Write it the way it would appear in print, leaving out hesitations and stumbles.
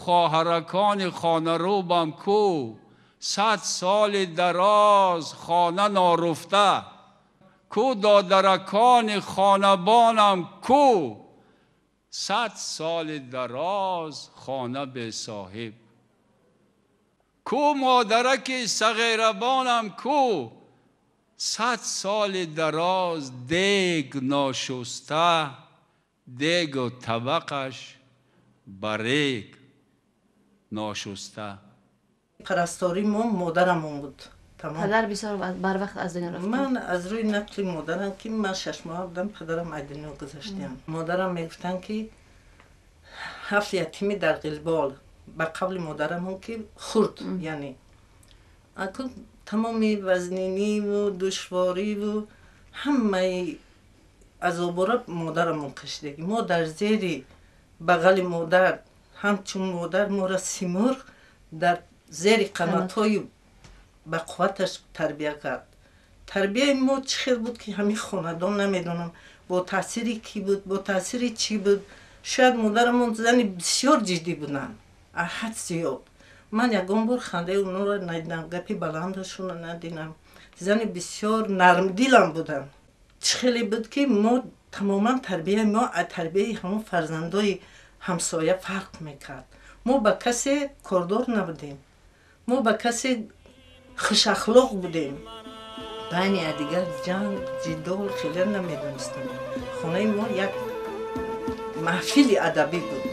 Хоҳаракони хонарӯбам ку, 100 соли дароз хона наруфта, ку додаракони хонабонам ку, 100 соли дароз хона бесоҳиб, ку модараки сағирабонам ку, 100 соли дароз дег ношуста, дегу табақаш барег ношуста. Парастори мо модарамон буд. Падар бисёр барвақт аз дунё рафт. Ман аз рӯи нақли модарам, ки ман 6 моҳа будам, падарам аз дунё гузаштиям. Модарам мегуфтанд, ки 7 ятими дар Ғилбол, ба қавли модарамон, ки хурд, яъне акун тамоми вазниниву душвориву ҳамаи азобора модарамон кашидагӣ. Мо дар зери бағали модар, ҳамчун модар моро Симурғ дар зери қанотҳои ба қувваташ тарбия кард. Тарбияи мо чӣ хел буд, ки ҳамин хонадон намедонам бо таъсири кӣ буд, бо таъсири чӣ буд. Шояд модарамон зани бисёр ҷиддӣ буданд, ҳад зиёд. Ман ягон бор хандаи онҳоро надидам, гапи баландашонро надидам. Зани бисёр нармдилам буданд. Чӣ хеле буд, ки мо тамоман тарбияи мо аз тарбияи ҳамон фарзандои ҳамсоя фарқ мекард. Мо ба касе кордор набудем, мо ба касе хушахлоқ будем. Байни якдигар ҷанг, ҷидол хеле намедонистем. Хонаи мо як маҳфили адабӣ буд.